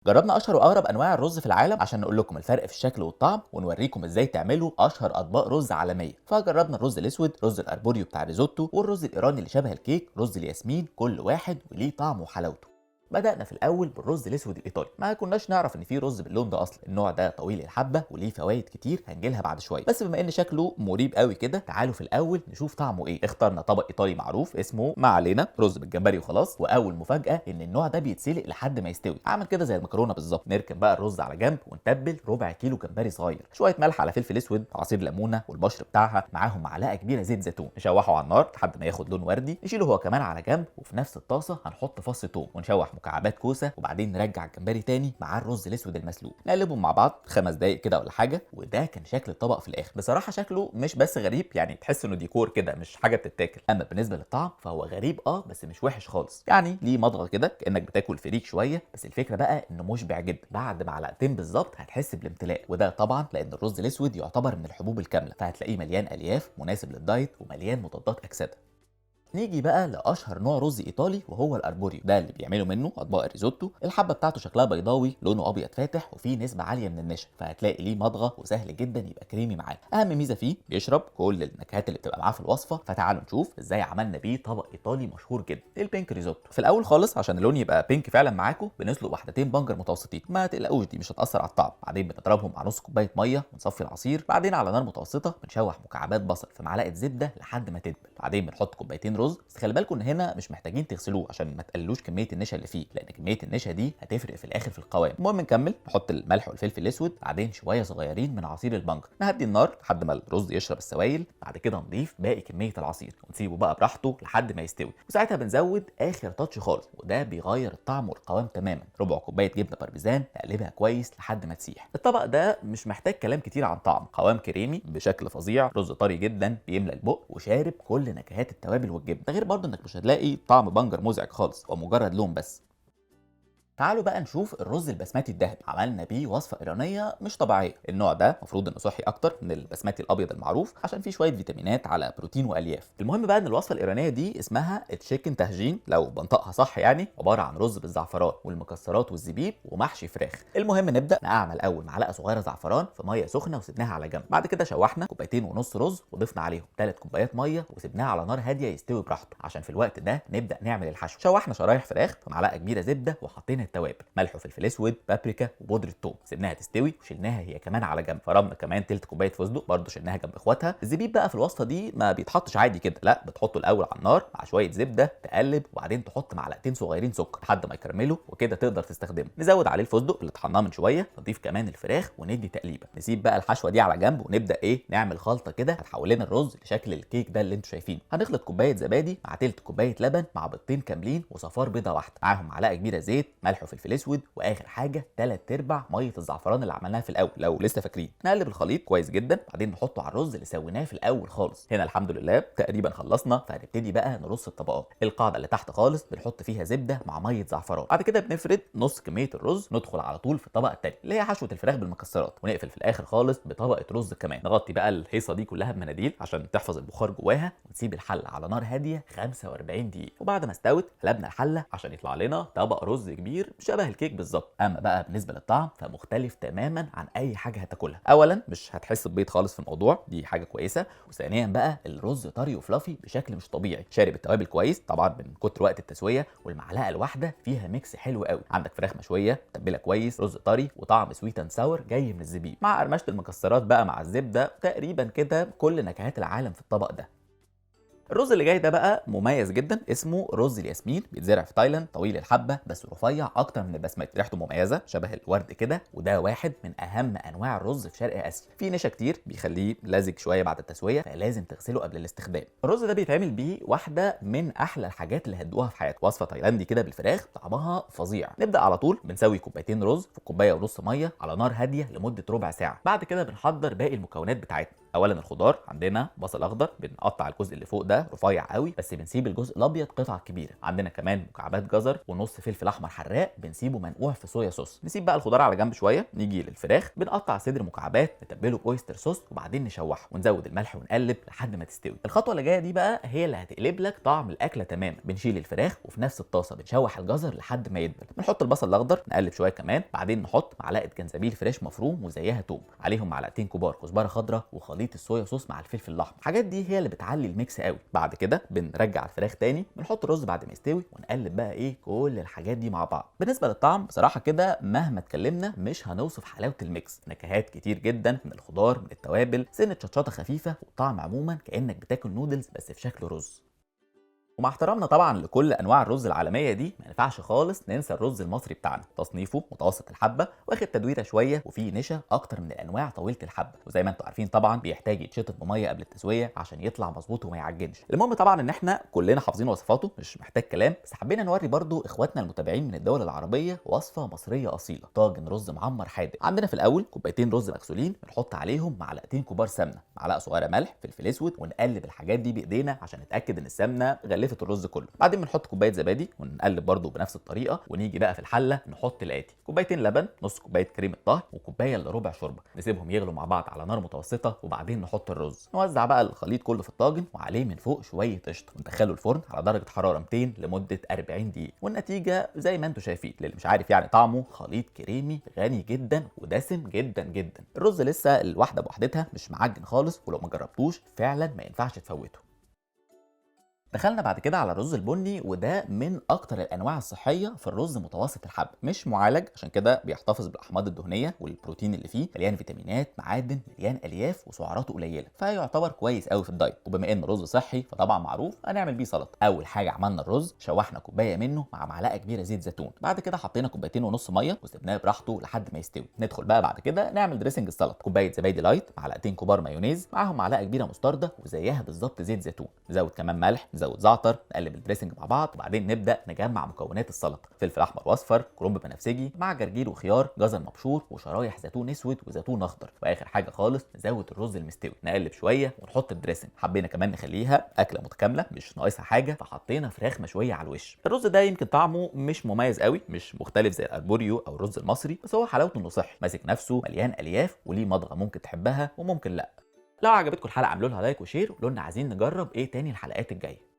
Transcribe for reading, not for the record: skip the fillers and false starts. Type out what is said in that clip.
جربنا اشهر واغرب انواع الرز في العالم عشان نقول لكم الفرق في الشكل والطعم، ونوريكم ازاي تعملوا اشهر اطباق رز عالميه. فجربنا الرز الاسود، رز الاربوريو بتاع الريزوتو، والرز الايراني اللي شبه الكيك، رز الياسمين، كل واحد وليه طعمه وحلاوته. بدأنا في الأول بالرز الأسود الإيطالي، ما كناش نعرف إن في رز باللون ده أصلا. النوع ده طويل الحبة وليه فوائد كتير هنجيلها بعد شوية، بس بما إن شكله مريب قوي كده تعالوا في الأول نشوف طعمه إيه. اخترنا طبق إيطالي معروف اسمه ما علينا، رز بالجمبري وخلاص. وأول مفاجأة إن النوع ده بيتسلق لحد ما يستوي، عامل كده زي المكرونة بالظبط. نركن بقى الرز على جنب ونتبل ربع كيلو جمبري صغير، شوية ملح على فلفل أسود، عصير ليمونة والبشر بتاعها، معاهم معلقة كبيرة زيت زيتون. نشوحه على النار لحد ما ياخد لون وردي، نشيله هو كمان على جنب. وفي نفس الطاسة هنحط فص ثوم ونشوح مكعبات كوسه، وبعدين نرجع الجمبري تاني مع الرز الاسود المسلوق، نقلبهم مع بعض 5 دقايق كده ولا حاجه. وده كان شكل الطبق في الاخر. بصراحة شكله مش بس غريب، يعني تحس انه ديكور كده مش حاجة بتتاكل. اما بالنسبة للطعم فهو غريب بس مش وحش خالص، يعني ليه مضغة كده كانك بتاكل فريك شويه، بس الفكرة بقى انه مشبع جدا. بعد معلقتين بالظبط هتحس بالامتلاء، وده طبعا لان الرز الاسود يعتبر من الحبوب الكاملة، فهتلاقيه مليان الياف، مناسب للدايت ومليان مضادات اكسده. نيجي بقى لاشهر نوع رز ايطالي وهو الاربوريو، ده اللي بيعملوا منه اطباق الريزوتو. الحبة بتاعته شكلها بيضاوي، لونه ابيض فاتح، وفيه نسبه عالية من النشا، فهتلاقي ليه مضغة وسهل جدا يبقى كريمي معاه. اهم ميزة فيه بيشرب كل النكهات اللي بتبقى معاه في الوصفة. فتعالوا نشوف ازاي عملنا بيه طبق ايطالي مشهور جدا، ال pink risotto. في الاول خالص عشان اللون يبقى pink فعلا معاكم بنسلق وحدتين بنجر متوسطين، ما تقلقوش دي مش هتاثر على الطعم. بعدين بنضربهم مع نص كوباية مية ونصفي العصير. بعدين على نار متوسطه بنشوح مكعبات بصل في معلقه زبدة لحد ما تدبل. بعدين بنحط كوبايتين رز، بس خلي بالكم ان هنا مش محتاجين تغسلوه عشان ما تقللوش كمية النشا اللي فيه، لان كمية النشا دي هتفرق في الاخر في القوام. المهم نكمل، نحط الملح والفلفل الاسود، بعدين شوية صغيرين من عصير البنجر، نهدي النار لحد ما الرز يشرب السوائل. بعد كده نضيف باقي كمية العصير ونسيبه بقى براحته لحد ما يستوي، وساعتها بنزود اخر touch خالص وده بيغير الطعم والقوام تماما، ربع كوباية جبنه بارميزان نقلبها كويس لحد ما تسيح. الطبق ده مش محتاج كلام كتير عن طعم، قوام كريمي بشكل فظيع، رز طري جدا بيملى البق وشارب كل نكهات التوابل والجبن، ده غير برضه انك مش هتلاقي طعم بنجر مزعج خالص، هو مجرد لون بس. تعالوا بقى نشوف الرز البسمتي الذهبي، عملنا بيه وصفه ايرانية مش طبيعية. النوع ده المفروض انه صحي اكتر من البسمتي الابيض المعروف عشان فيه شوية فيتامينات على بروتين والياف. المهم بقى ان الوصفة الايرانية دي اسمها chicken تهجين لو بنطقها صح، يعني عبارة عن رز بالزعفران والمكسرات والزبيب ومحشي فراخ. المهم نبدا نقعنا الاول معلقه صغيرة زعفران في مية سخنة وسيبناها على جنب. بعد كده شوحنا 2.5 كوباية رز وضفنا عليهم 3 كوبايات مية وسيبناها على نار هادية يستوي براحته، عشان في الوقت ده نبدا نعمل الحشو. شوحنا شرايح فراخ في معلقه كبيرة زبدة وحطينا التوابل، ملح وفلفل اسود، بابريكا وبودره ثوم، سيبناها تستوي وشلناها هي كمان على جنب. فرمنا كمان تلت كوباية فستق برضه شلناها جنب اخواتها. الزبيب بقى في الوصفة دي ما بيتحطش عادي كده، لا بتحطه الاول على النار مع شوية زبدة تقلب، وبعدين تحط معلقتين صغيرين سكر لحد ما يكرمله وكده تقدر تستخدمه. نزود عليه الفستق اللي طحناه من شوية، نضيف كمان الفراخ وندي تقليبه. نسيب بقى الحشوه دي على جنب ونبدا ايه نعمل خلطه كده هتحول لنا الرز لشكل الكيك ده اللي انتم شايفينه. هنخلط كوباية زبادي مع تلت كوباية لبن مع بيضتين كاملين وصفار بيضة واحدة، معاهم معلقه كبيرة زيت، ملح وفلفل اسود، واخر حاجة 3/4 مية الزعفران اللي عملناها في الاول لو لسه فاكرين. نقلب الخليط كويس جدا، بعدين نحطه على الرز اللي سويناه في الاول خالص. هنا الحمد لله تقريبا خلصنا، فهنبتدي بقى نرص الطبقات. القاعدة اللي تحت خالص بنحط فيها زبدة مع مية زعفران، بعد كده بنفرد نص كمية الرز، ندخل على طول في الطبقة الثانية اللي هي حشوه الفراخ بالمكسرات، ونقفل في الاخر خالص بطبقه رز كمان. نغطي بقى الهيصه دي كلها بمناديل عشان تحفظ البخار جواها، ونسيب الحلة على نار هادية 45 دقيقة. وبعد ما استوت قلبنا الحلة عشان يطلع لنا طبق رز كبير شبه الكيك بالظبط. اما بقى بالنسبة للطعم فمختلف تماما عن اي حاجة هتاكلها. اولا مش هتحس ببيض خالص في الموضوع، دي حاجة كويسة. وثانيا بقى الرز طري و fluffy بشكل مش طبيعي، شارب التوابل كويس طبعا من كتر وقت التسوية، والمعلقه الواحدة فيها mix حلو قوي، عندك فراخ مشوية متبله كويس، رز طري، وطعم sweet and sour جاي من الزبيب مع قرمشه المكسرات بقى مع الزبدة. تقريبا كده كل نكهات العالم في الطبق ده. الرز اللي جاي ده بقى مميز جدا، اسمه رز الياسمين، بيتزرع في تايلاند، طويل الحبة بس رفيع اكتر من البسمتي، ريحته مميزة شبه الورد كده، وده واحد من اهم انواع الرز في شرق اسيا. فيه نشا كتير بيخليه لزج شوية بعد التسوية، فلازم تغسله قبل الاستخدام. الرز ده بيتعمل بيه واحدة من احلى الحاجات اللي هتدوقها في حياتك، وصفه تايلاندي كده بالفراخ طعمها فظيع. نبدا على طول، بنسوي 2 كوباية رز في 1.5 كوباية مية على نار هادية لمدة ربع ساعة. بعد كده بنحضر باقي المكونات بتاعتنا. اولا الخضار، عندنا بصل اخضر بنقطع الجزء اللي فوق ده رفيع قوي، بس بنسيب الجزء الابيض قطع كبيرة. عندنا كمان مكعبات جزر ونص فلفل احمر حراق بنسيبه منقوع في soya sauce. نسيب بقى الخضار على جنب شويه. نيجي للفراخ، بنقطع صدر مكعبات نتبله ب oyster sauce وبعدين نشوحه ونزود الملح ونقلب لحد ما تستوي. الخطوة اللي جاية دي بقى هي اللي هتقلب لك طعم الاكلة تماما. بنشيل الفراخ وفي نفس الطاسه بنشوح الجزر لحد ما يدبل، بنحط البصل الاخضر نقلب شوية كمان، بعدين نحط معلقه جنزبيل fresh مفروم وزيها توم، عليهم معلقتين كبار كزبره خضراء وخليط ال soya sauce مع الفلفل الاحمر. الحاجات دي هي اللي بتعلي ال mix قوي. بعد كده بنرجع الفراخ تاني، بنحط الرز بعد ما يستوي ونقلب بقى ايه كل الحاجات دي مع بعض. بالنسبة للطعم بصراحة كده مهما اتكلمنا مش هنوصف حلاوة ال mix، نكهات كتير جدا من الخضار من التوابل، سنة شطشطه خفيفه، والطعم عموما كانك بتاكل نودلز بس في شكل رز. ومع احترامنا طبعا لكل انواع الرز العالمية دي، ما ينفعش خالص ننسى الرز المصري بتاعنا. تصنيفه متوسط الحبة، واخد تدويره شوية، وفيه نشا اكتر من الانواع طويلة الحبة، وزي ما انتم عارفين طبعا بيحتاج يتشطف بميه قبل التسوية عشان يطلع مظبوط وما يعجنش. المهم طبعا ان احنا كلنا حافظين وصفاته، مش محتاج كلام، بس حبينا نوري برضو اخواتنا المتابعين من الدول العربية وصفه مصرية اصيله، طاجن رز معمر حادق. عندنا في الاول كوبايتين رز مغسولين، بنحط عليهم معلقتين كبار سمنه، معلقه صغيرة ملح، فلفل اسود، ونقلب الحاجات دي بايدينا عشان نتاكد ان السمنة غلفت الرز كله. بعدين بنحط كوباية زبادي ونقلب برده بنفس الطريقه، ونيجي بقى في الحلة نحط الاتي: كوبايتين لبن، نص كوباية كريمة طهي، وكوبايه الا ربع شوربة. نسيبهم يغلوا مع بعض على نار متوسطه، وبعدين نحط الرز. نوزع بقى الخليط كله في الطاجن وعليه من فوق شوية قشطه، وندخله الفرن على درجه حرارة 200 لمدة 40 دقيقة. والنتيجة زي ما انتم شايفين، للي مش عارف يعني طعمه، خليط كريمي غني جدا ودسم جدا جدا. الرز لسه الواحدة بوحدتها مش معجن خالص، ولو ما جربتوش فعلا ما ينفعش تفوته. دخلنا بعد كده على الرز البني، وده من اكتر الانواع الصحية في الرز متوسط الحب، مش معالج عشان كده بيحتفظ بالاحماض الدهنية والبروتين اللي فيه، مليان فيتامينات، معادن، مليان الياف، وسعراته قليله، فيعتبر كويس قوي في الدايت. وبما ان الرز صحي فطبعا معروف هنعمل بيه سلطة. اول حاجة عملنا الرز، شوحنا كوباية منه مع معلقه كبيرة زيت زيتون، بعد كده حطينا 2.5 كوباية مية وسيبناه براحته لحد ما يستوي. ندخل بقى بعد كده نعمل dressing السلطة: كوباية زبادي light، معلقتين كبار مايونيز، معاهم معلقه كبيرة مستردة وزيها بالظبط زيت زيتون، نزود كمان ملح، نزود زعتر، نقلب ال dressing مع بعض، وبعدين نبدا نجمع مكونات السلطة: فلفل احمر واصفر، كرنب بنفسجي مع جرجير وخيار، جزر مبشور، وشرايح زيتون اسود وزيتون اخضر. واخر حاجة خالص نزود الرز المستوي، نقلب شوية ونحط ال dressing. حبينا كمان نخليها اكله متكاملة مش ناقصها حاجة، فحطينا فراخ مشوية على الوش. الرز ده يمكن طعمه مش مميز قوي، مش مختلف زي الاربوريو او الرز المصري، بس هو حلاوته انه صحي، ماسك نفسه، مليان الياف، وليه مضغة ممكن تحبها وممكن لا. لو عجبتكم الحلقة اعملوا لها like و share، وقولوا لنا عايزين نجرب ايه تاني الحلقات الجاية.